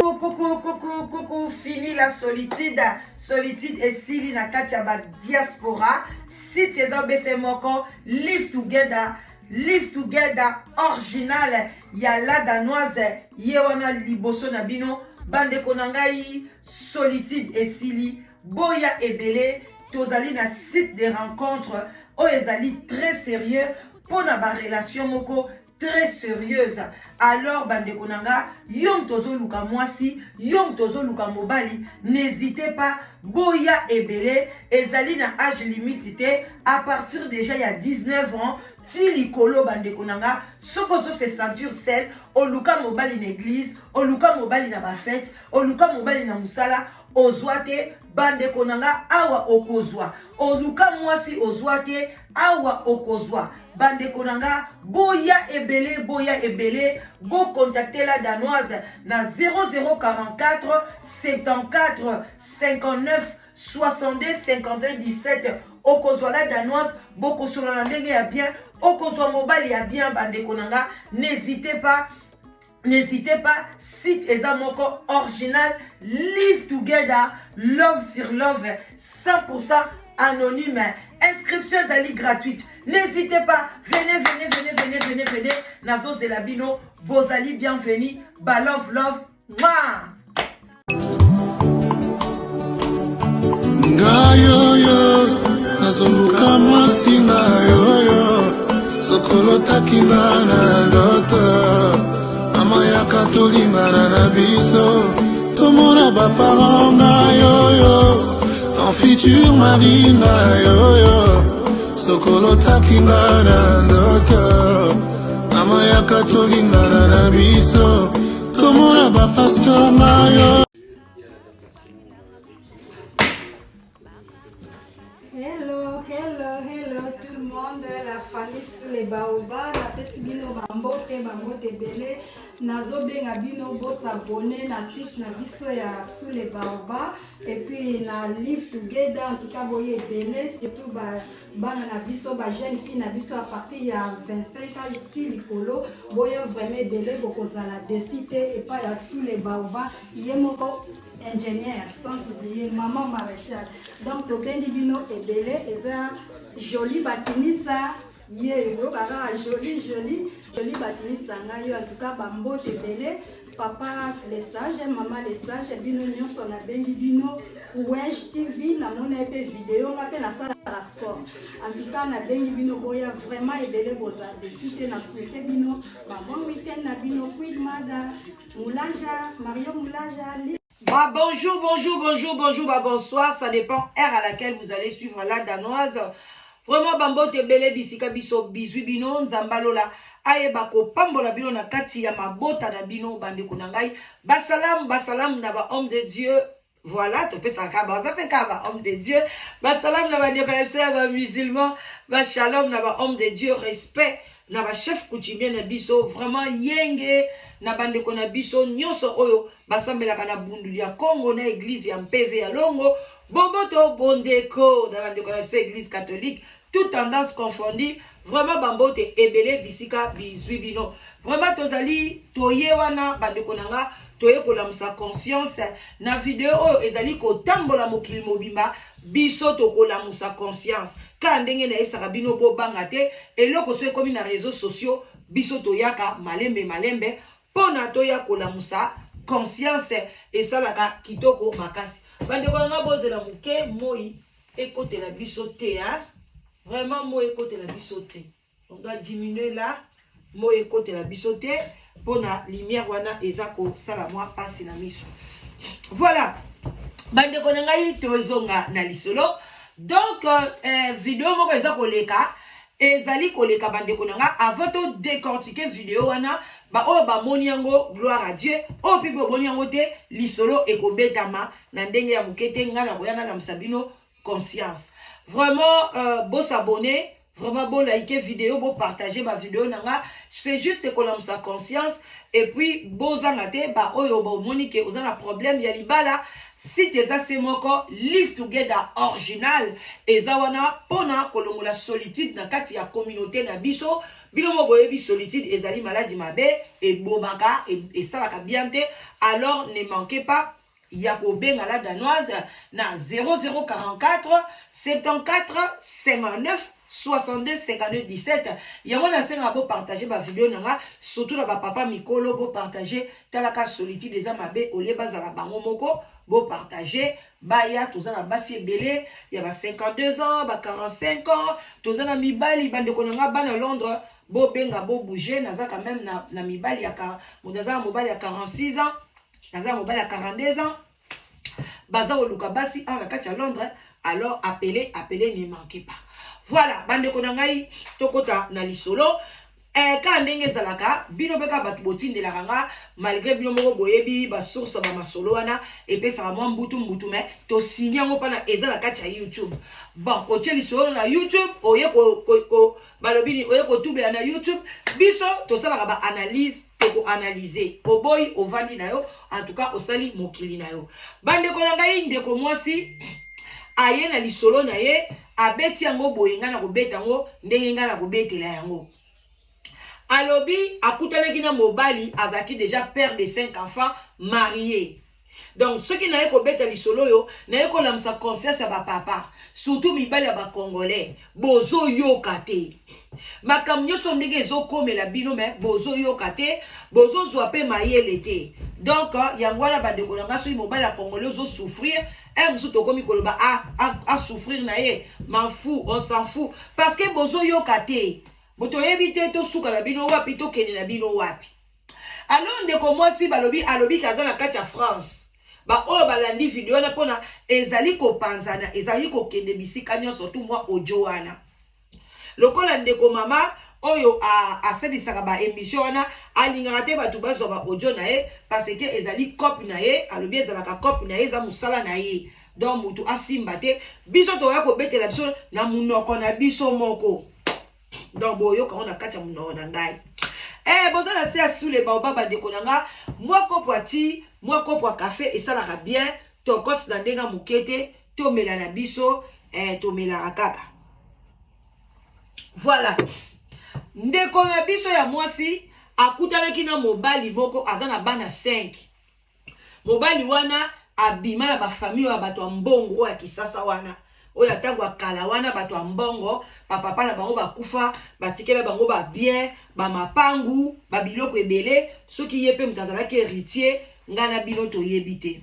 Coucou, coucou, coucou, fini la solitude. Solitude esili na kati ya ba diaspora. Site eza obese moko, live together, live together original ya la danoise ye wana liboso na bino bandeko na ngai solitude esili boya ebele tozali na site de rencontre oyo ezali très sérieux mpo na barelation moko très sérieuse alors bandeko na nga yo moto ozoluka mwasi yo moto ozoluka mobali n'hésitez pas boya ebele ezali na age limite te à partir déjà ya 19 ans ti likolo bandeko na nga soki ozo se sentir seul oluka mobali na église oluka mobali na bafete oluka mobali na mosala ozwa te bandeko na nga awa okozwa oluka mwasi ozwa te awa okozwa bandeko na nga boya ebele boya ebele bokontakte la danoise na 0044 74 59 62 51 17 okozwa la danoise bokosolola ndenge ya bien okozwa mobali ya bien bandeko na nga n'hésitez pas N'hésitez pas, site eza moko original, live together, love sur love, 100% anonyme. Inscription ezali gratuite. N'hésitez pas, venez, venez, venez, venez, venez, venez. Nazozela bino, bozali bienvenue, ba love love. Mwah! Ngai oyo nazoluka mwasi ngai oyo sokolotaki nga na ndoto mama yaka tolingana na biso tomona baparent ngai oyo ton futur mari ngai oyo sokolotaki nga na ndoto mama yaka tolingana na biso tomona ba pasteur na yo. Hello, hello, hello tout le monde, la famille sous les baobabs, napesi bino bambote, bambote ebele, nazobenga bino bosabone na site na biso ya sous les baobabs et puis na live together, en tout cas boye ebele, surtout ba bana na biso ba jeune fille na biso à partir ya 25 ans ti likolo boya vraiment ebele bokozala desi te epai ya sous les baobabs ye moko ingénieur sans oublier maman maréchal donc tobengi bino ebele eza joli bakinisa ye oyoka kaka joli joli joli bakinisa ngai yo en tout cas bambote ebele papa le sage mama le sage bino nyonso nabengi bino Wej TV namona ye mpe video nga mpe nasalaka sport en tout cas nabengi bino boya vraiment ebele boza desi te na souhaite bino ba bon week-end na bino queen mada Moulaja Mario Moulaja Bah, bonjour, bonjour, bonjour, bonjour, bah, bonsoir. Ça dépend heure à laquelle vous allez suivre la danoise. Vraiment, bambote ebele bisika biso bizwi bino nzamba lola ayeba kopambola bino na kati ya mabota na bino bandeko na ngai basalamu basalamu na ba homme de Dieu voilà topesaka baza mpe kaka ba homme de dieu basalamu na bandeko na biso ya bamusulman bashalom na ba homme de dieu respect na bachef coutumier na biso vraiment yenge na bandeko na biso nyonso oyo basambelaka na bunduli ya congo na eglize ya mpv ya longo boboto bondeko na bandeko na biso eglise catholique toute tendance confondue vraiment bambote ebele bisika bizwi bino vraiment tozali toye wana bandeko na nga toye kolamusa conscience na video oyo ezali kotambola mokili mobimba biso tokolamusa conscience kaka ndenge nayebisaka bino bobanga te eloko so ekomi na réseaux sociaux biso toyaka malembe malembe mpona toya kolamusa conscience esalaka kitoko makasi bandeko na nga bozela moke moi ekotela biso te hein? Vraiment moi ekotela biso te. On doit diminuer là moi ekotela biso te pona lumière wana eza kosala mwa pasi na miso. Voilà. Bandeko na ngai tozonga na lisolo. Donc euh, video moko eza koleka ezali koleka bandeko na nga avant to décortiquer video wana baoyo bamoni yango gloire à Dieu oyo mpe bomoni yango te lisolo ekobetama na ndenge ya moke te ngai nakoya nalamusa bino conscience vraiment euh, bosabonne. Vraiment bolike video, bopartage bavideo na nga. C'est juste kolamusa conscience. Et puis bozanga te baoyo bomoni ke oza na problème ya libala, site eza se moko, Live Together original eza wana mpona kolongola solitude na kati ya communauté na biso. Bino mo boyebi, solitude ezali maladi mabe, ebomaka, esalaka bien te. Alors ne manquez pas ya kobenga La Danoise na 0044 74 59 62 52 17. Yango nasengaka bopartage bavideo na nga, surtout na bapapa mikolo. Bopartage, talaka, solitude eza mabe. Olie bazala bango moko, bopartage, baya. Toza na basi ebele ya ba 52 ans, ba 45 ans. Toza na mibali, bandeko na nga bana Londres, bobenga, bobouge. Naza quand même na mibali ya moto, aza na mobali ya 46 ans, naza na mobali ya 42 ans, baza koluka basi awa na kati ya Londres. Alors appelez, appelez, ne manquez pas. Voilà, bandeko na ngai, tokota na lisolo. Kaka ndenge ezalaka, bino mpe kaka bato botindelaka nga, malgré bino moko boyebi basource, bamasolo wana epesaka mwa mbutu mbutu, mais tosigné yango mpana eza na kati ya YouTube. Bon, otie lisolo na YouTube, oye balobi nini, oye kotubela na YouTube. Biso tosalaka baanalyse, tokoanalyse. Oboyi, ovandi na yo, en tout cas osali mokili na yo. Bandeko na ngai, ndeko mwasi aye na lisolo na ye, abeti yango boye. Ngai na kobeta yango ndenge ngai na kobetela yango. Alobi akutanaki na mobali, azalaki déjà père de cinq enfants, marié. Donc soki naye kobeta lisolo oyo, naye kolamusa conscience ya bapapa, surtout mibali ya bacongolais. Bozoyoka te makambo nyonso ndenge ezokomela bino, mais bozoyoka te, bozozwa mpe mayele te. Donc yango wana, bandeko na nga, soki mobali ya congolais ozosouffrir un mosusu, tokomi koloba asouffrir na ye, m'en fous, on s'en fout, parce que bozoyoka te. Botoyebi te tosuka na bino wapi, tokende na bino wapi. Alors ndeko mwasi balobi, alobi aza na kati ya France. Baoyo balandi video wana, mpona ezali kopanzana, ezali kokende bisika nyonso tu, mwa audio wana, lokola ndeko mama oyo asalisaka baémission wana alingaka te bato bazwa baaudio na ye, parce que ezali cope na ye. Alobi ezalaka cope na ye, eza mosala na ye, donc motu asimba te. Biso toya kobetela biso na monoko na biso moko, donc boyoka ngo na kati ya monoko na ngai. Boza na se ya sule baoba. Bandeko na nga, mwa kopo ya ti, mwa kopo ya kafe esalaka bien. Tokosi na ndenge ya moke te, tomela na biso, tomelaka kaka. Voilà, ndeko na biso ya mwasi akutanaki na mobali moko aza na bana 5. Mobali wana abima na bafamille oyo ya bato ya mbongo, oyo ya Kisasa wana, oyo ya ntango ya kala wana, bato ya mbongo. Bapapa na bango bakufa, batikela bango babien, bamapangu, babiloko ebele. Soki ye mpe moto azalaki héritier, ngai na bino toyebi te.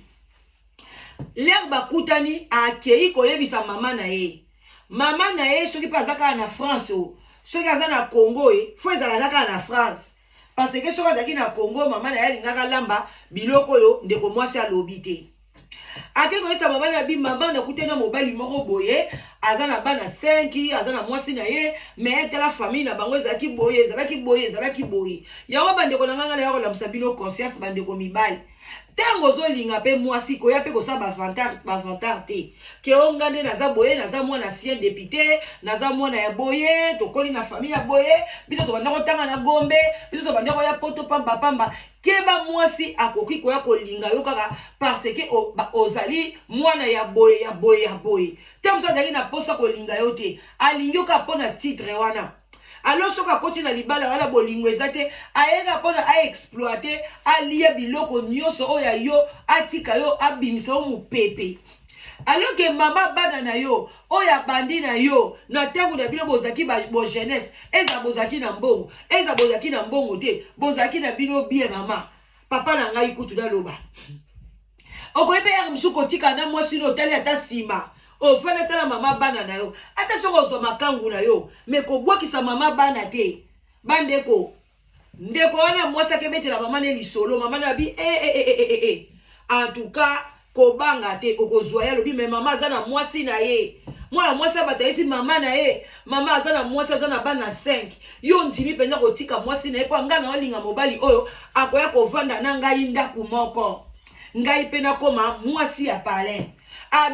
L'heure bakutani, akei koyebisa mama na ye. Mama na ye, soki mpe aza kaka na France o soki aza na Congo, ye faut ezalaka kaka na France, parce que soki azalaki na Congo, mama na ye alingaka lamba biloko oyo ndeko mwasi alobi te. Ake koyesa mama na bi: "Mama, nakutani na mobali moko boye, aza na bana 5, aza na mwasi na ye, mais tala, famille na bango ezalaki boye, ezalaki boye, ezalaki boye." Yango, bandeko na ngai, nga na ya kolamusa bino conscience. Bandeko mibali, ntango ozolinga mpe mwasi, koya mpe kosala bavantard te ke o nga nde naza boye, naza mwana ancien député, naza mwana ya boye, tokoli na famille ya boye, biso tobanda kotanga na Gombe, biso tobanda koya Poto pambapamba. Keba, mwasi akoki koya kolinga yo kaka parce que ozali mwana ya boye, ya boye, ya boye te. Mosu azalaki na posa kolinga yo te, alingi yo kaka mpo na titre wana. Alors soki akoti na libala wana, bolingo eza te, ayeka mpona aexploite, alia biloko nyonso oyo ya yo, atika yo, abimisa yo mopepe. Alors que mama bana na yo oyo abandi na yo na ntango na bino bozalaki bojeunesse, eza bozalaki na mbongo, eza bozalaki na mbongo te, bozalaki na bino bien. Mama, papa na ngai, kutu naloba, okoki mpe yaka mosusu kotika na mwasi no, otali ata nsima, ofandi ata na mama bana na yo, ata soki ozwa makangu na yo, mais kobwakisa mama bana te. Bandeko, ndeko wana mwasi akebetela mama ne lisolo. Mama na bi e, e, e, e, e, e. En tout cas kobanga te, okozwa ye. Alobi mais mama aza na mwasi na ye. Mwana mwasi abato ayesi mama na ye: "Mama aza na mwasi, aza na bana 5. Yo ndimi mpenza kotika mwasi na ye mpo ngai na olinga mobali oyo akoya kovanda na ngai ndako moko, ngai mpe nakoma mwasi ya palin?"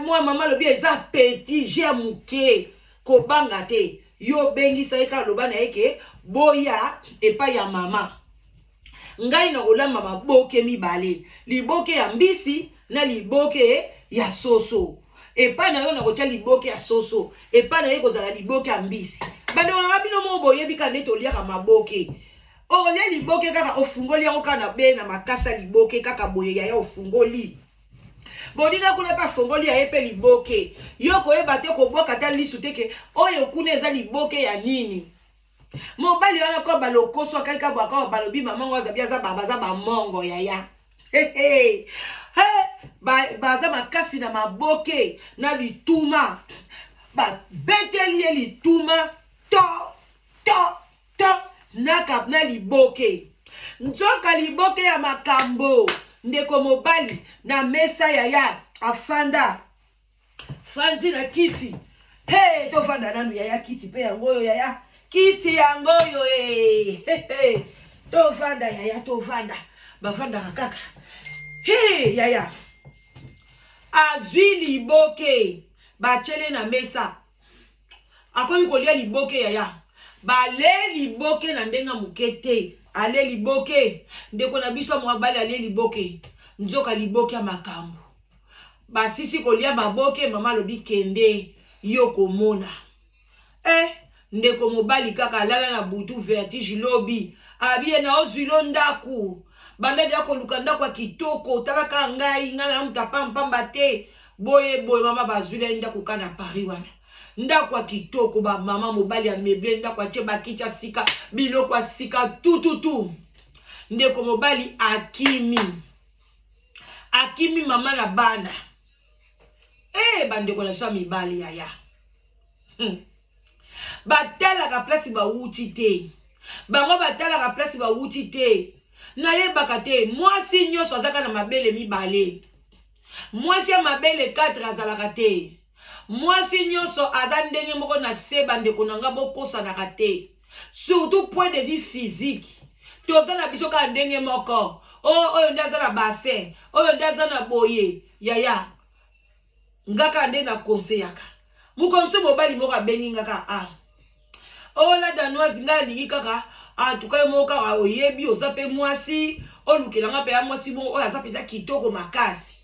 Mwa mama alobi eza petit jeu ya moke, kobanga te. Yo obengisa ye kaka, loba na ye ke boya epai ya mama, ngai nakolamba maboke mibale, liboke ya mbisi na liboke ya soso. Epai na yo nakotya liboke ya soso, epai na ye kozala liboke ya mbisi. Bandeko nanga, bino moko boyebi kaka nde toliaka maboke. Okolia liboke kaka, ofungoli yango kaka na be na makasa, liboke kaka boye, yaya, ofungoli boninga kuna mpe afongoli ya ye mpe liboke. Yo koyeba te, kobwaka ata lisu te ke oyo kuna eza liboke ya nini. Mobali wana ko balokoso akali ka bwaka, balobi mamango azabi aza baza bamongo, yaya. Hey, baza makasi na maboke na lituma, babeteli ye lituma to to to naka na liboke. Nzoka liboke ya makambo. Ndeko mobali na mesa, yaya, afanda fandi na kiti. Hey, tovanda nanu, yaya, kiti mpe yango oyo, yaya, kiti yango oyo hey, hey, hey. Tovanda, yaya, tovanda. Bavandaka kaka. Hey, yaya, azwi liboke, batiele na mesa, akomi kolia liboke. Yaya, bale liboke na ndenge moke te, ale liboke. Ndeko na biso mobali alie liboke, nzoka liboke ya makambo. Basisi kolia maboke, mama alobi: "Kende yo komona." Eh, ndeko mobali kaka alala na butu, vertige. Lobi abie na ozwilo ndako, bandadi akoluka ndako ya kitoko. Talaka ngai, ngai na moto apampamba te, boye boye. Mama bazwila ye ndako ka na Paris wana, ndako ya kitoko. Bamama, mobali ya meuble ndako, atie bakiti ya sika, biloko ya sika, tututu. Ndeko mobali akimi, akimi mama na bana. E, bandeko na biso ya mibali, yaya. Batalaka place bawuti te, bango batalaka place bawuti te. Nayebaka te, mwasi nyonso azaka na mabele mibale, mwasi ya mabele 4 azalaka te. Mwasi nyonso aza ndenge moko na se. Bandeko na nga, bokosanaka te, surtout point de vue physique, toza na biso kaka ndenge moko. Oyo oyo nde aza na bassin, oyo nde aza na boye. Yaya, nga kaka nde na conseillaka. Mokolo mosusu mobali moko abengi nga kaka: "Ah, oyo la Danoise, ngai alingi kaka antuka yo moko kaka oyebi, oza mpe mwasi, olukelanga mpe ya mwasi moko oyo aza mpenza kitoko makasi.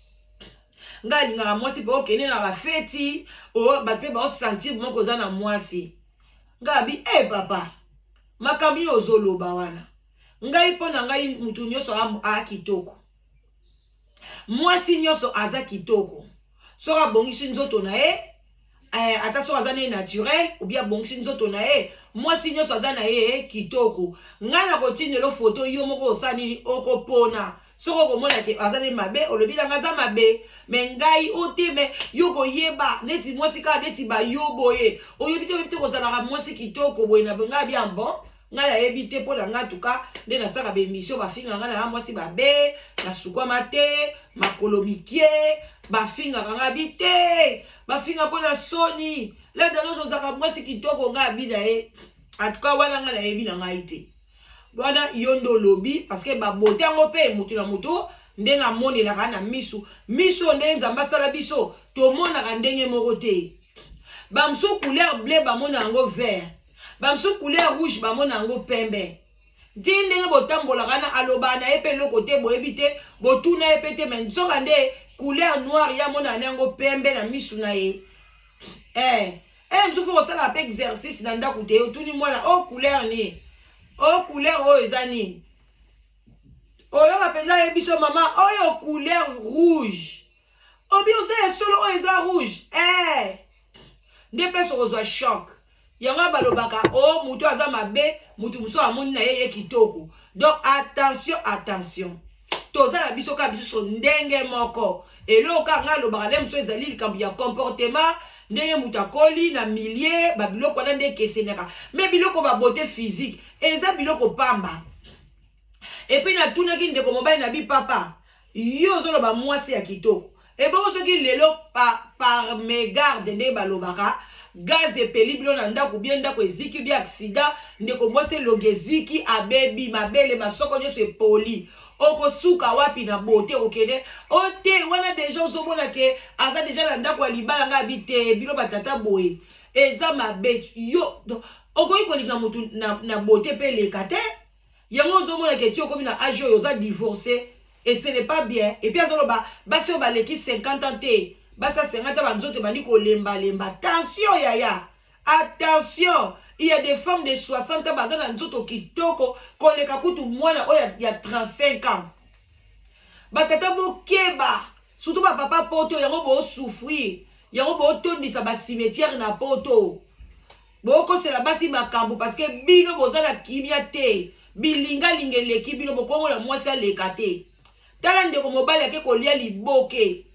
Ngai alingaka mwasi mpe okende na bafeti, bato mpe baosentir moko oza na mwasi." Ngai abi: "E papa, makambo nini ozoloba wana? Ngai, mpo na ngai, mutu nyonso aa kitoko. Mwasi nyonso aza kitoko soki abongisi nzoto na ye, ata soki aza ne naturel ou bien abongisi nzoto na ye. Mwasi nyonso aza na ye kitoko. Ngai na kotindela foto, yo moko osala nini, okopona. Soki okomona ke aza ne mabe, olobi nanga aza mabe. Mais ngai o te, mais yo koyeba neti mwasi kaka neti bayo boye, oyebi te, oyebi te kozalaka mwasi kitoko boye na ngai bien. Bon, ngai nayebi te. Mpo na ngai tuka nde nasalaka baémission, bafinga ngai na mwasi babe, nasukwama te, makolo mikie, bafingaka ngai bi te, bafinga mpo na soni. Leda nyonso ozalaka mwasi kitoko. Ngai abi na ye: "Atuka wana ngai nayebi na ngai te, wana yo nde olobi." Parce que babote yango mpe motu na motu ndenge amonelaka na misu. Miso ndenge Nzambe asala biso, tomonaka ndenge moko te. Bamosusu couleur bleu bamona yango vert, bamosusu couleur rouge bamona yango pembe. Nti ndenge botambolaka na alobaka na ye mpe eloko te, boyebi te, botuna ye mpe te. Mais nzoka nde couleur noire ye amonaka na yango pembe na misu na ye. Eh, mosusu kosala mpe exercice na ndako te, otuni mwana: "O couleur nini? O couleur oyo eza nini?" Oyoka mpenza ayebi so: "Mama, oyo couleur rouge." Obi oza ya solo, oyo eza rouge. Eh, nde place okozwa choc. Yango balobaka o mutu aza mabe, mutu mosusu amoni na ye ye kitoko. Donc attention, attention, toza na biso kaka biso ndenge moko. Eloko kaka ngai alobaka nde mosusu ezali likambo ya comportement, ndenge moto akoli na milieu, babiloko wana nde ekesenaka. Mais biloko babeauté physique eza biloko pamba. Et puis natunaki ndeko mobali na bi: "Papa, yo ozoloba mwasi ya kitoko, ebongo soki lelo par mégarde, nde balobaka, gaz epeli bino na ndako, bien ndako eziki, bien accident, ndeko mwasi elongi eziki, abebi, mabele, masoko nyonso epoli, okosuka wapi na bote? Okende o te wana, déjà ozomona ke aza déjà na ndako ya libala." Ngai abi te, bino batata boye. Eza mabe. Yo okoki kolinga motu na, na beauté mpe eleka te. Yango ozomona ke ti okomi na age oyo oza divorce et ce n'est pas bien. Et puis azoloba basi oyo baleki 50 ans te, basi ya 50 ans banzoto ebandi kolembalemba. Tension yaya, attention, il y a des femmes de 60 ans baza na nzoto kitoko koleka kutu mwana oyo ya 35 ans. Batata bokeba, surtout ba papa poto yango bo souffrir, yango botondisa ba cimetière na poto. Bokosela basi makambo parce que bino boza na kimia te, bilingalinga eleki bino, bokomona mwasi aleka te. Tala ndeko mobali ake kolia liboke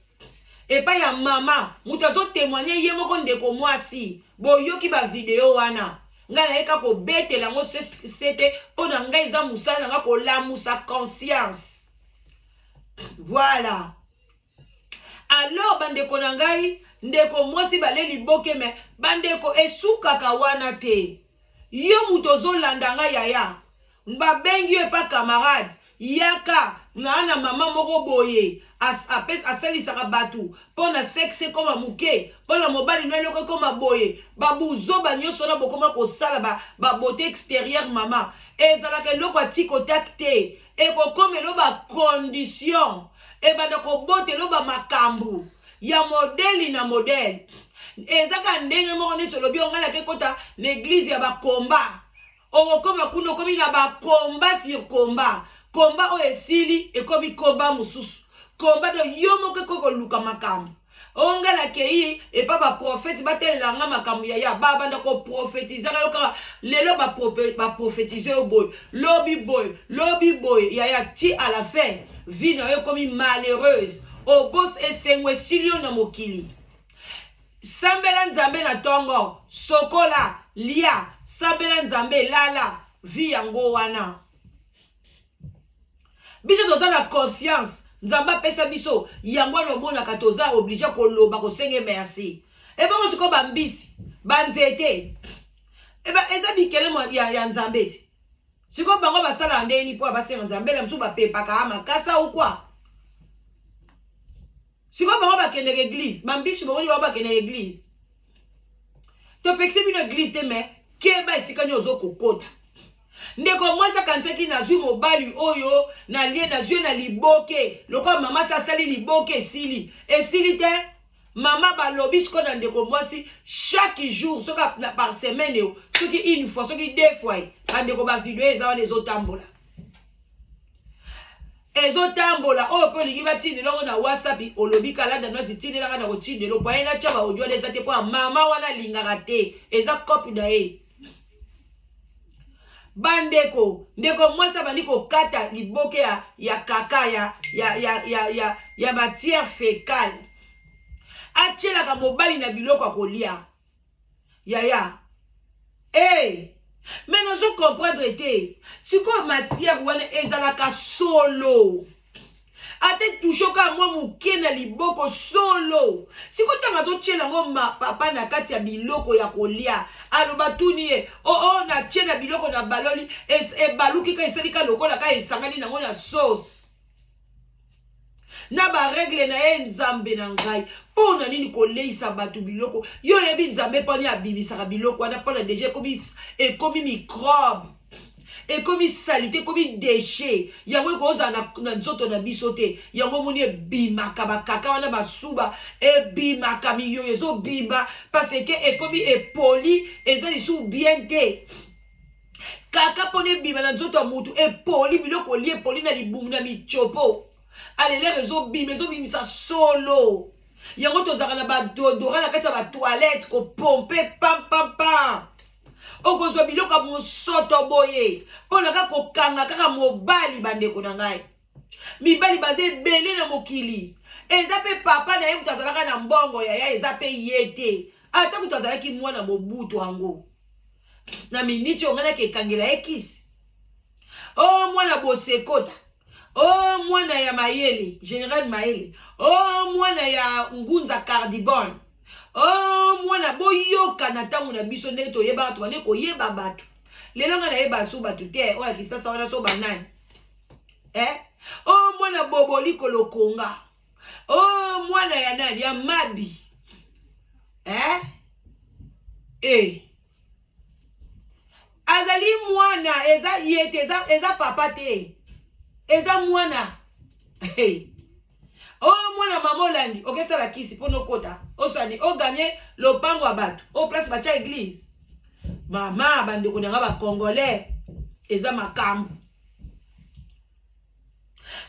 epai ya mama, moto azotemoigne ye moko ndeko mwasi. Boyoki ba video wana, ngai nayeka kobetela yango sete mpo na ngai eza mosala na ngai kolamusa conscience. Voilà. Alors bandeko na ngai, ndeko mwasi bale liboke, me bandeko esukaka wana te. Yo moto ozolanda ngai yaya, babengi yo epa camarade, yaka naa na mama moko boye asalisaka bato mpo na sexe ekoma moke, mpo na mobali no eloko ekoma boye. Babuzoba nyonso wana bokoma kosala babote extérieure, mama ezalaka eloko ya tikotak te, ekokomelo ba condition ebanda kobotelo ba makambo ya modeli na modele. Eza kaka ndenge moko neti olobi ngai nake kota na eglize ya bakomba, okokoma kuna okomi na bakomba sur komba, komba oyo esili ekomi komba mosusu, komba do yo moko ekoki koluka makambo. Oyo ngai nakei epa baprofete batalela nga makambo yaya, babanda koprofetizaka yo kaka lelo, baprofetize yo boye, lobi boye, lobi boye, yaya ti à la fin vie na yo ekomi malheureuse, obos esengo esili yo na mokili. Sambela Nzambe na ntongo, sokola, lia, sambela Nzambe, lala, vie yango wana. Biso toza na conscience, Nzambe apesa biso yango wana, omonaka toza oblige koloba kosenge merci. Ebongo sikoyo bambisi banzete eza bikelemo ya Nzambe ti sikoyo bango basalaka ndenge nini mpo basenga Nzambe? La mosusu bapepaka makasa ou quoi. Sikoyo bango bakendeka eglise, bambisi bomoni bango bakendeka eglise. Topekisi bino eglise te, me keba esika nini ozokokota. Ndeko mwasi akanisaki nazwi mobali oyo nalie, nazwi na liboke lokola mama si asali liboke, esili esili te. Mama balobi sikoyo na ndeko mwasi chaque jour, soki par semaine, soki une fois, soki deux fois. Bandeko, bavideo eza wana ezotambola, ezotambola. Oyo mpe olingi batindela yango na WhatsApp, olobi kalanda noisi tindelanga na kotindela po aye natya baaudio wana eza te, mpo mama wana alingaka te, eza cope na ye. Bandeko, ndeko mwasi abandi kokata liboke ya kaka ya matière fécale, atielaka mobali na biloko ya kolia. Yaya, hey! Me nazo comprendre te sikoyo matière wana ezalaka solo, ate touche kaka mwa moke na liboko solo. Sikoyo ntango azotiela yango papa na kati ya biloko ya kolia, aloba tuni ye oo oh, oh, natie na biloko na baloli, ebaluki ka esali ka lokola ka esangani nango na sauce na baregle na ye. Nzambe na ngai, mpo na nini koleisa bato biloko? Yo oyebi Nzambe mponi abimisaka biloko wana mpona deja ekomi microbe, ekomi saleté, ekomi déchet. Yango ekozala na nzoto na biso te. Yango omoni ebimaka bakaka wana, basuba ebimaka, miyoyo ezobima parce que ekomi epoli, eza lisusu bien te. Kaka mpona ebima na nzoto ya mutu epoli, biloko olie epoli na libumu na michopo, alelere ezobima, ezobimisa solo. Yango tozalaka na badodora na kati ya batoilette kopompe pampampam. Okozwa biloko ya mosoto boye mpo na kaka kokanga kaka mobali. Bandeko na ngai, mibali baza ebele na mokili. Eza mpe papa na ye moto azalaka na mbongo yaya, eza mpe ye te. Ata moto azalaki mwana Mobutu yango na miniti oyo ngai nakekangela ye kisi. O mwana bosekota, o mwana ya mayele, général mayele, o mwana ya ngunza cardibon, o mwana boyoka na ntango na biso ndenge toyebaka, tobande koyeba bato. Lelo ngai nayeba so bato te oyo ya kisasa wana so banani, eh? O mwana boboli kolokonga, o mwana ya nani ya mabi, eh? E azali mwana, eza ye te, eza, eza papa te, eza mwana. Hey. Oyo mwana mama olandi okesala kisi mpo nokota osani oganye lopango ya bato oyo place batya eglise. Mama, bandeko na nga bacongolais, eza makambo.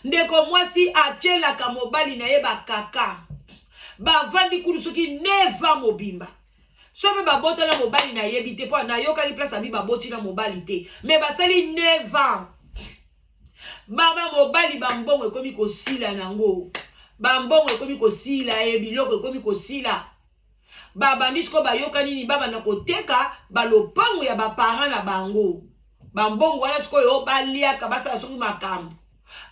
Ndeko mwasi atyelaka mobali na ye bakaka, bavandi kudu soki neva mobimba, so mpe babota na mobali nayebi te, mpo nayokaki place abi baboti na mobali te, me basali 9 ans. Mama, mobali bambongo ekomi kosila nango, bambongo ekomi kosila ye, biloko ekomi kosila. Babandi sikoyo bayoka nini, babanda koteka balopango ya baparent na bango, bambongo wana sikoyo baliaka, basala soki makambo.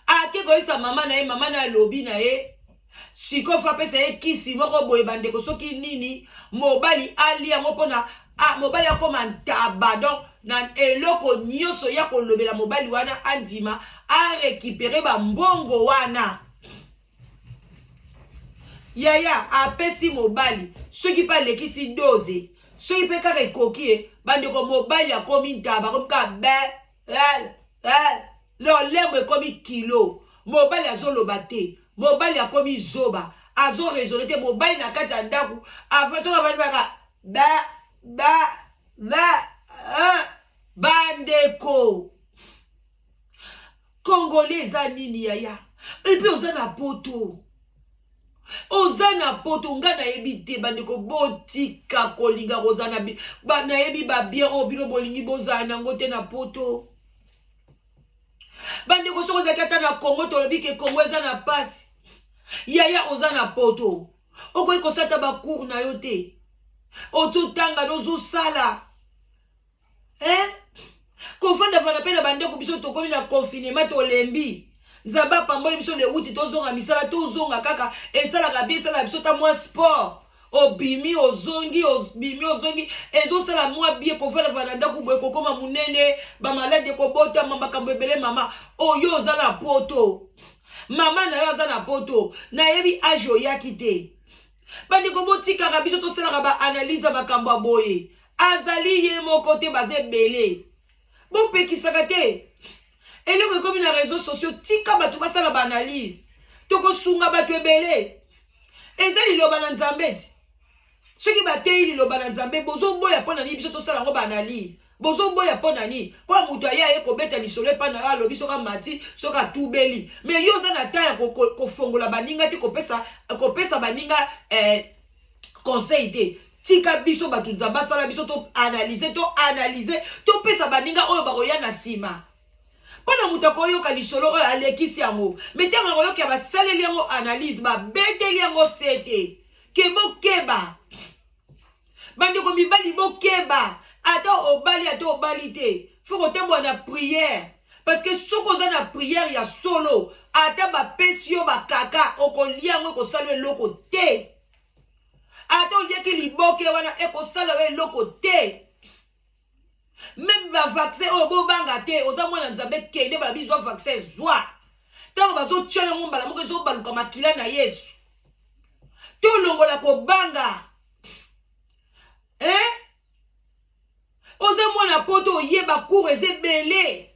Ake koyebisa mama na ye, mama na ye alobi na ye sikoyo fo apesa ye kisi moko boye, bandeko, soki nini, mobali alia yango mpona mobali akoma ntaba. Donc na eloko nyonso ya kolobela mobali wana andima arécupérer bambongo wana. Yaya, apesi mobali, soki mpe alekisi dose, soki mpe kaka ekoki ye, bandeko, mobali akomi ntaba, akomi kaka be lolemo ekomi kilo, mobali azoloba te, mobali akomi zoba, azoraisonner te. Mobali na kati ya ndako avant soki avandi kaka ba ba ba. Bandeko congolais, eza nini yaya? Et puis oza na Poto, oza na Poto, ngai nayebi te. Bandeko, botika kolinga kozala na, nayebi babiens oyo bino bolingi bozala nango te na Poto. Bandeko, soki ozalaki ata na Kongo, tolobi ke Kongo eza na pasi. Yaya, oza na Poto, okoki kosala bacours na yo te, ozotanga, ozosala, eh? Kofandafanda mpe na bandeko, biso tokomi na confinement, tolembi. Nzambe apamboli biso lewuti, tozonga misala, tozonga kaka, esalaka bien, esalaka biso ta mwa sport, obimi ozongi, obimi ozongi, ezosala mwa bien. Kofandafanda na ndako boye, kokóma monene, bamaladi ekobotama, makambo ebele. Mama oyo oza na Poto, mama na yo aza na Poto, nayebi age oyaki te. Bandeko, botikaka biso tosalaka baanalyse ya makambo ya boye. Azali ye moko te, baza ebele. Bopekisaka te, eloko ekomi na réseau sociaux, tika bato basala baanalyse, tokosunga bato ebele. Eza liloba na Nzambe ti soki bateyi liloba na Nzambe, bozoboya mpo na nini? Biso tosala yango baanalyse, bozoboya mpo na nini? Mpo moto aye aye kobeta lisolo epai na yo, alobi soki amati, soki atubeli, mais yo oza na ta ya kofongola baninga te, kopesa baninga conseil te. Tika biso bato Nzambe asala biso toanalyse, toanalyse, topesa baninga oyo bakoya na nsima. Mpo na moto akoyoka lisolo oyo alekisi yango, mais ntango akoyoka, basaleli yango analyse, babeteli yango sete ke bokeba. Bandeko mibali, bokeba. Ata obali, ata obali te, faut kotambola na prière, parce que soki oza na prière ya solo, ata bapesi yo bakaka, okolia yango, ekosala eloko te. Ata oliaki liboke wana, ekosala yo eloko te. Même bavaccin oyo, bobanga te. Oza mwana Nzambe, kende, balobi zwa vaccin, zwa. Ntango bazotia yango, mbala moko ezobaluka makila na Yesu. Tolongola kobanga, eh? Oza mwana Poto, oyeba cours eza ebele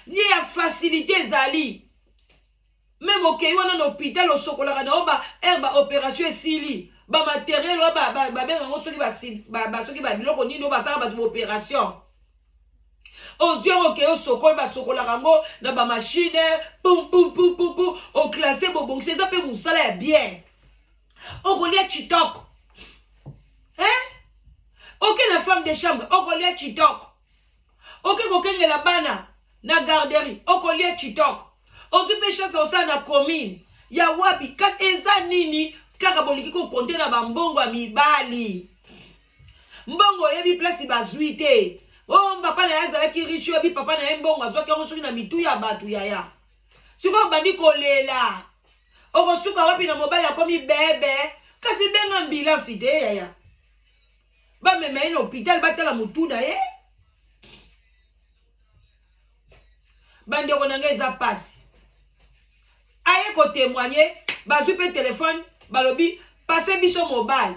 nie ya facilité ezali. Même okei wana na hôpital, osokolaka na yo ba aire, baopération esili, bamatériel oyo babenga yango soki soki babiloko nini oyo basalaka bato baopération, ozwi yango, okei, osokoli, basokolaka yango na bamachine, pum pum pum pum pum, oclasse, bobongisi, eza mpe mosala ya bien. Okolia kitoko, hein? Oke na femme de chambre, okolia kitoko. Oke kokengela bana na garderie, okolia kitoko. Ozwi mpe chance osala na commune ya wapi. Kasi eza nini kaka bolingi kocompter na bambongo ya mibali? Mbongo oyebi place bazwi te. Oyo papa na ye azalaki riche, oyebi papa na ye mbongo azwaki yango soki na mitu ya bato. Yaya, sikoyo obandi kolela, okosuka wapi na mobali akomi bebe? Kasi benga ambulance te yaya, bamema ye na hôpital, batala motu na ye. Bandeko na ngai, eza pasi. Aye kotémoigner, bazwi mpe telefone, balobi pase biso mobali.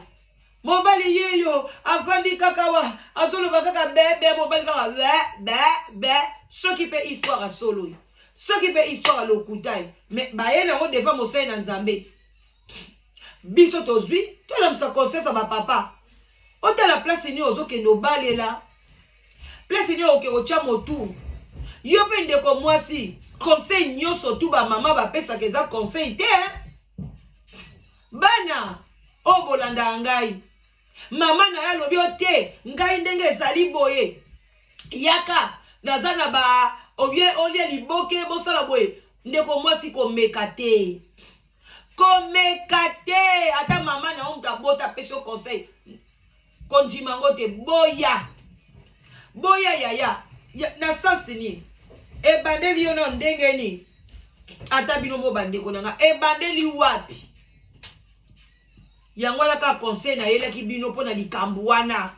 Mobali yeyo avandi kaka wa azoloba kaka bebe mobali kaka be be be soki mpe histoire ya solo ye soki mpe histoire ya lokuta ye me baye nango devant mosali na Nzambe. Biso tozwi tolamisa conscience ya bapapa. Otala place nini ozokende obalela, place nini oke kotya motu. Yo mpe ndeko mwasi, conseil nyonso tu bamama bapesaka eza conseil te hein? Bana oyo bolandaka ngai, mama na ye alobi yo te, ngai ndenge ezali boye, yaka naza na ba obie olia liboke bosala boye. Ndeko mwasi komeka te, komeka te. Ata mama na yo moto abota apesi yo conseil, kondima yango te. Boya boya yaya ya, na sens nini ebandeli yo na ndenge nini? Ata bino mo bandeko na nga ebandeli wapi? Yango wana kaka conseil nayelaki bino mpo na likambo wana.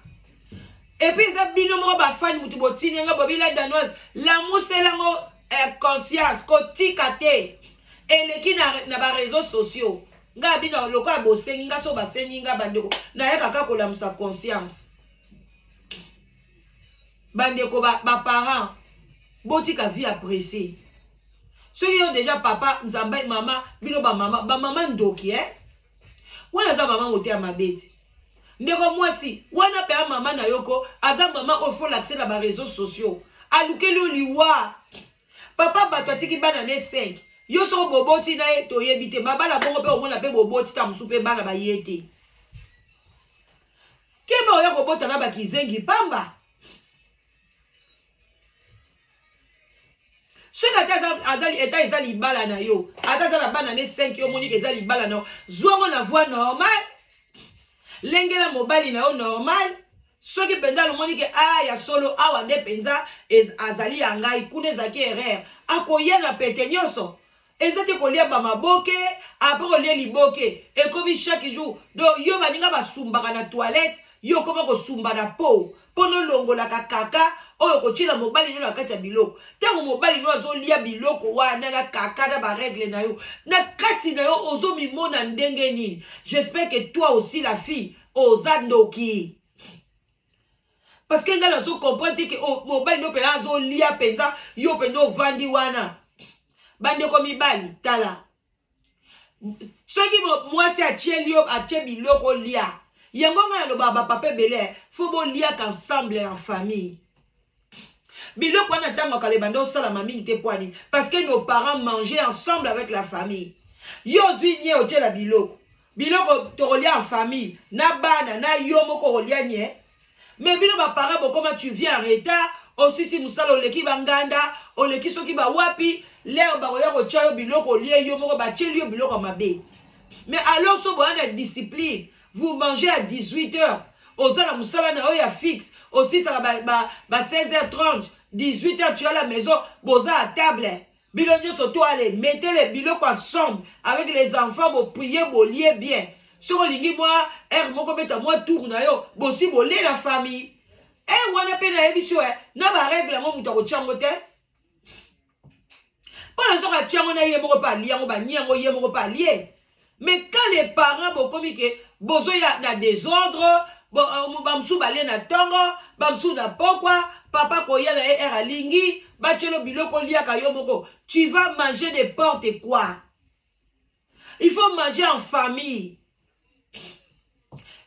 Epuis eza bino moko bafani motu botini nga bobi la danoise lamuselango eh, conscience kotika te eleki na, na bareseau sociaux. Nga bino lokola bosengi nga so basengi nga bandeko nayaka kaka kolamusa conscience. Bandeko baparent ba botika vie ya presse. Soki yo deja papa nzambe mama bino bamama bamama ndoki eh? Wana aza mama mote ya mabe ti ndeko mwasi wana mpe ya mama na yoko aza mama oyo fo lakise na bareseau sociaux alukeli yo liwa. Papa bato atiki bana ne 5 yo soko boboti na ye toyebi te mabala bongo mpe omona mpe boboti ta mosusu mpe bana baye te keba oya kobota na bakizengi pamba. Soki ata azali eta eza libala na yo, ata aza na bana ne 5 yo monike eza libala na yo, zwango na voie normale, lengela mobali na yo normal. Soki mpenza alomoni ke a ya solo awa nde mpenza azali ya ngai, kuna ezalaki erreur, akoya na pete nyonso. Eza te kolia ba maboke après kolia liboke ekomi chaque jour. Donc yo baninga basumbaka na toilette, yo okoma kosumba na po mpo nolongolaka kaka oyo kotiela mobali no na kati ya biloko. Ntango mobali no azolia biloko wana na kaka na baregle na yo na kati na yo, ozomimona ndenge nini? J'espère que toi aussi la fille oza ndoki. Parce que ngai nazo comprendre te ke oh, mobali no mpenza azolia mpenza yo mpenza ovandi wana. Bandeko mibali tala, soki mwasi atieli yo atie biloko olia yango, ngai nalobaka bapapa ebele fo boliaka ensemble na famille. Biloko wana ntango kala ebanda osalama mingi te pwani parce que nos parents mangeaient ensemble avec la famille. Yo ozwi nie otiela biloko, biloko tokolia en famille na bana na yo moko okolia nie. Mais bino baparent bokoma tu viens en retard, osisi mosala oleki banganda oleki soki bawapi lere bakoya kotya yo biloko olie yo moko, batieli yo biloko ya mabe. Mais alors so boya na discipline, vous mangez à 18 heures, oza na mosala na yo ya fixe, osisaka ba, ba, ba 16h30 18h tu es à la maison, boza à table bino nyonso to ale mettez les biloko ensemble avec les enfants, boprier bolie bien. Soki olingi mwa heure moko beta mwa tour na yo, bosi bolie na famille. E wana mpe nayebi so na baregle yango moto akotia yango te mpona soki atia yango na ye moko mpe alie yango banie yango ye moko mpe alie. Mais quand les parents bokomi ke bozoya na désordre, bamosusu balie na ntongo, bamosusu na pokwa, papa koya na ye heure alingi, batielo biloko oliaka yo moko, tu vas manger n'importe quoi. Il faut manger en famille.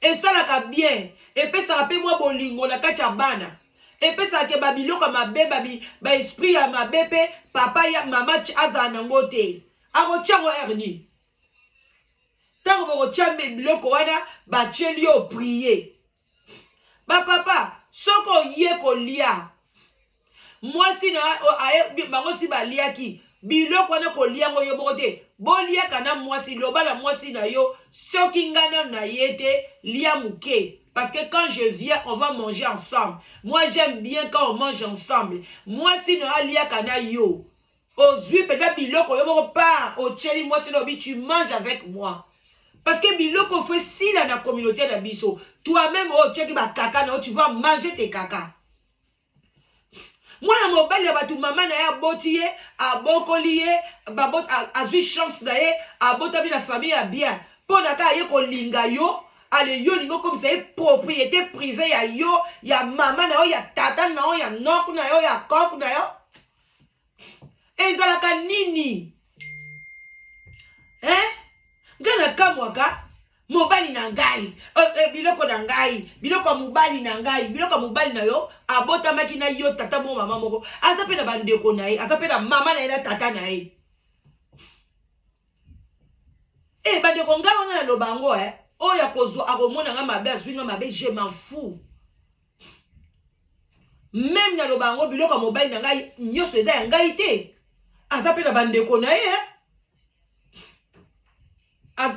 Esalaka bien, epesaka mpe mwa bolingo na kati ya bana, epesaka ke babiloko ya mabe baesprit ya mabe mpe papa ya mama azala nango te. Akotia yango heure nini? Ntango bokotia biloko wana batieli yo prie. Bapapa soki oye kolia mwasi na bango si baliaki biloko wana, kolia yango yo moko te, boliaka na mwasi. Loba na mwasi na yo soki ngai nano na ye te, lia moke. Parce que quand je viens, on va manger ensemble. Moi, j'aime bien quand on mange ensemble. Mwasi na aliaka na yo. Ozwi mpenza biloko yo moko par otieli mwasi na obi tu manges avec moi. Parce que biloko fo esila na communauté na biso. Toi-même oyo otiaki bakaka na yo, tu vas manger tes kaka. Mwana mobali ya bato mama na ye aboti ye, abokoli ye, azwi chance na ye, abotami na famille ya bien. Mpo na kaka ye kolinga yo, Ale yo olingi okomisa ye propriété privée ya yo, ya mama na yo, ya tata na yo, ya noko na yo, ya koko na yo. Ezalaka nini? Hein? Ngai nakamwaka mobali na ngai, biloko na ngai, biloko ya mobali na ngai, biloko ya mobali na yo abotamaki na yo tata moko mama moko, aza mpe na bandeko na ye, aza mpe na mama na ye na tata na ye. Eh bandeko ngai wana naloba yango eh, oyo akozwa akomona ngai mabe, azwi ngai mabe, je m'en fous. Meme naloba yango, biloko ya mobali na ngai nyonso eza ya ngai te, aza mpe na bandeko na ye eh.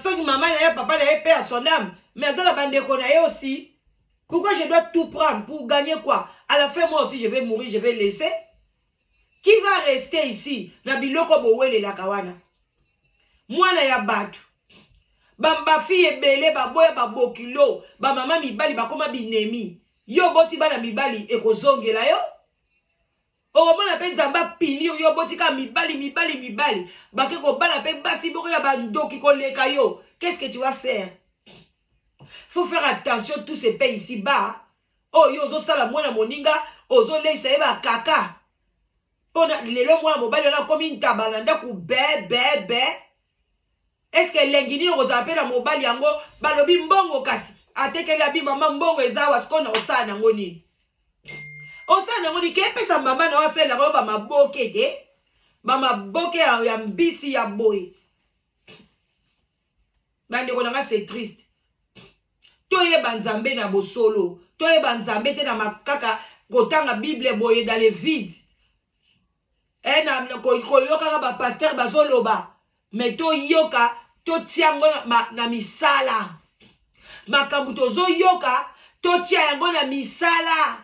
Soki mama na ye, papa na ye, pe à son âme, mais aza na bandeko na ye aussi. Pourquoi je dois tout prendre pour gagner quoi? À la fin, moi aussi je vais mourir, je vais laisser. Qui va rester ici na biloko bowelelaka wana? Mwana ya bato, bafille ebele baboya babokilo, bamama mibali bakoma binemi. Yo boti bana mibali ekozongela yo. Okomona mpe Nzambe apinir yo, boti kaka mibali mibali mibali, bake kobala mpe basi moko ya bandoki koleka yo. Qu'est-ce que tu vas faire? Faut faire attention, tout se paye ici bas. Oyo ozosala mwana moninga, ozoleisa ye bakaka. Mpona lelo mwana mobali wana akomi ntaba na ndako be be be. Est-ce que elengi nini okozala mpe na mobali yango? Balobi mbongo kasi atekeli abi mama mbongo eza awa, sikoyo na osala nango nini? Osala nango nini? Kepesa mama na yo asalelaka yo bamaboke te, bamaboke ya mbisi ya boye. Bandeko na nga, c'est triste. Toyeba Nzambe na bosolo, toyeba Nzambe te na makaka kotanga Bible boye dans le vide. Na koyokaka ba pasteur bazoloba, mais toyoka, totia yango na misala. Makambo tozoyoka, totia yango na misala.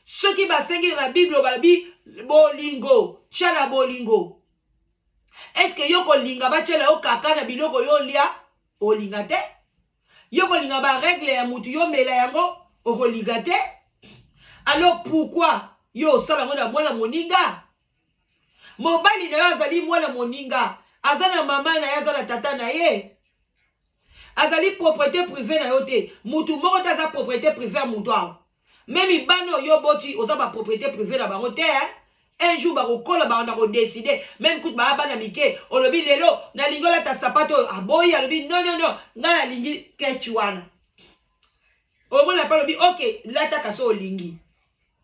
Soki basengi na Bible balobi bolingo, tia na bolingo. Est-ce que yo kolinga batiela yo kaka na biloko yo lia, olinga te? Yo kolinga ba règle ya mutu yo mela yango, okolinga te? Alors pourquoi yo osala ngo na mwana moninga? Mobali na yo azali mwana moninga, aza na mama na ye, aza na tata na ye. Azali propriété privée na yo te. Mutu moko te aza propriété privée ya mutu awa. Meme bana oyo boti oza ba propriété privée na bango te, hein? Un jour bakokola, banda kodécider. Même kutu baya bana mike, olobi lelo nalingi olata sapato oyo, aboyi, alobi non non non, ngai nalingi ketch wana. Omona mpe alobi ok, lataka so olingi,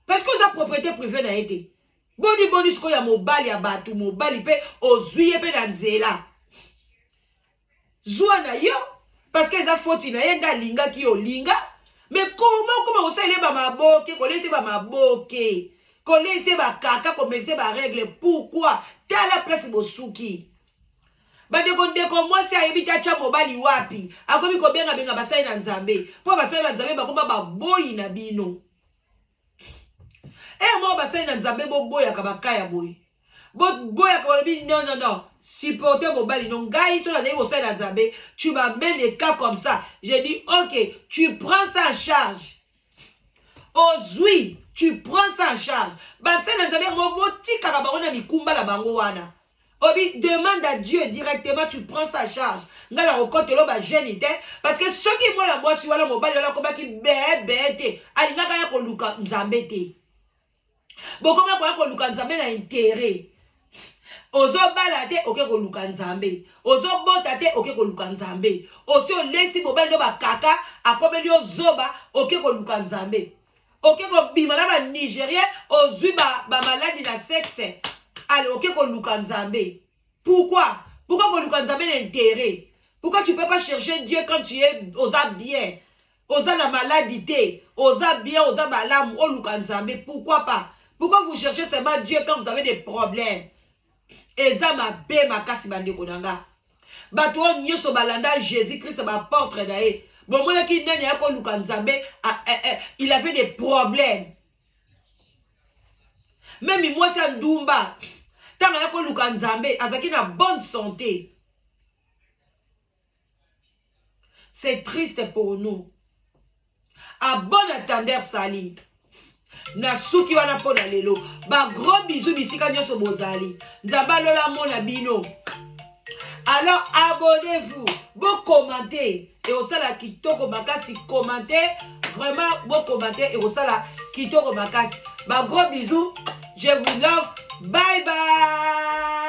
parce que oza propriété privée na ye te. Boni boni sikoyo ya mobali ya bato, mobali mpe ozwi ye mpe na nzela, zwa na yo, parce que eza foti na ye nde alingaki yo olinga. Mais comment okoma kosalela ye bamaboke, kolesa ye bamaboke, kolesa ye bakaka, komelisa ye barègle? Pourquoi? Tala place bosuki, bandeko. Ndeko mwasi ayebi te atya mobali wapi, akomi kobengabenga basali na Nzambe, mpo basali na Nzambe bakoma baboyi na bino. Ere moko basali na Nzambe boboyaka bakaya boye, boboyaka, balobi non non non, supporte mobali no. Ngai so nazali kosali na Nzambe, tu m'amènes des cas comme ça, je dis ok, tu prends ça en charge. Ozwi, tu prends ça en charge. Basali na Nzambe yango botikaka bango na mikumba na bango wana. Obi demande à Dieu directement, tu prends sa charge. Ngai na kokotelo bajeune te, parce que soki mwana mwasi wana, mobali wana akomaki bebe te, alingaka ya koluka Nzambe te. Bokoma koya koluka Nzambe na intérêt. Ozobala te, oke koluka Nzambe. Ozobota te, oke koluka Nzambe. Osi olesi mobali ndo bakaka, akomeli yo zoba, oke koluka Nzambe. Oke kobima na banigérien, ozwi bamaladi ba na sexe, ale oke koluka Nzambe. Pourquoi? Pourquoi koluka Nzambe na intérêt? Pourquoi tu peux pas chercher Dieu quand tu es oza bien, oza na maladie te, oza bien, oza malamu, oluka Nzambe? Pourquoi pas? Pourquoi vous cherchez seulement Dieu quand vous avez des problèmes? Eza mabe makasi, bandeko na nga. Bato oyo nyonso balanda Jésus Christ, baapôtre na ye, bomonaki nani aya koluka Nzambe il avait des problèmes? Même mwasi ya ndumba, ntango aya koluka Nzambe, azalaki na bonne santé. C'est triste pour nous. À bon entendeur, salut. Na suki wana mpo na lelo, bagros bisous bisika nyonso bozali. Nzambe alola mona bino. Alors abonnez-vous. Bokomante, ekosala kitoko makasi. Komante vraiment, bokomante, ekosala kitoko makasi. Ba gros bisous, je vous love, bye bye.